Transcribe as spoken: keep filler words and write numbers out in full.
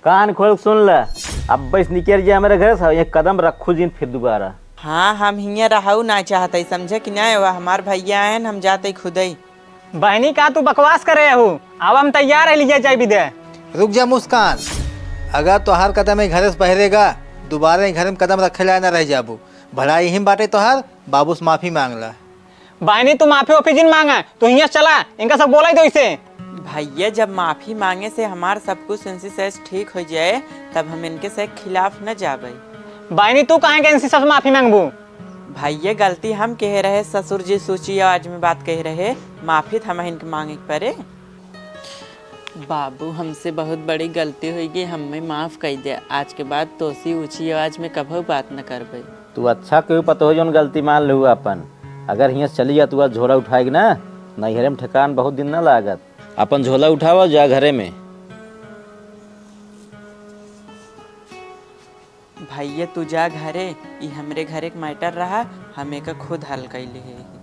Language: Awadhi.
कान खोल के सुन ल, अब बस निकर जे हमरे घर से, ये कदम रखू जिन फिर दोबारा। हाँ, हम हियाँ रहू ना चाहते, समझे कि नहीं? वह हमार भैया आयन, हम जाते खुदई। बहनी, का तू बकवास करे हू? अब हम तैयार है, लिया जाए बिदे। रुक जा मुस्कान, अगर तोहार कदम ई घरे से बहरेगा, दोबारा ई घरे में कदम रखे लायक ना रह जाबू। भलाई यही में बाटे तोहार, बाबू से माफी मांग ला। बहनी, तू माफी वाफी जिन मांगा, तू हियाँ से चला, इनका सब बोला ही दो इसे। भैया, जब माफी मांगे से हमार सब कुछ इनसे सेस ठीक हो जाए, तब हम इनके से खिलाफ न जाबे। बहनी, तू काहे के इनसे सब माफी मांगबू? भैया, गलती हम कहे रहे, ससुर जी ऊँची आवाज में बात कहे रहे, माफी त हमहिन के मांगे के परे। बाबू, हमसे बहुत बड़ी गलती होइ गई, हमें माफ कर दे। आज के बाद तोसी ऊँची आवाज में कभू बात न करबे। तू अच्छा केहू पतोह जौन गलती मान लू अपन। अगर हियाँ से चली जा, तू आज झोला उठाएगी ना, नैहरे में ठेकान बहुत दिन न लागत। अपन झोला उठावा, जा घरे में। भैया, तू जा घरे, ई हमरे घरे के मैटर रहा, हम एका खुद हल कैले है।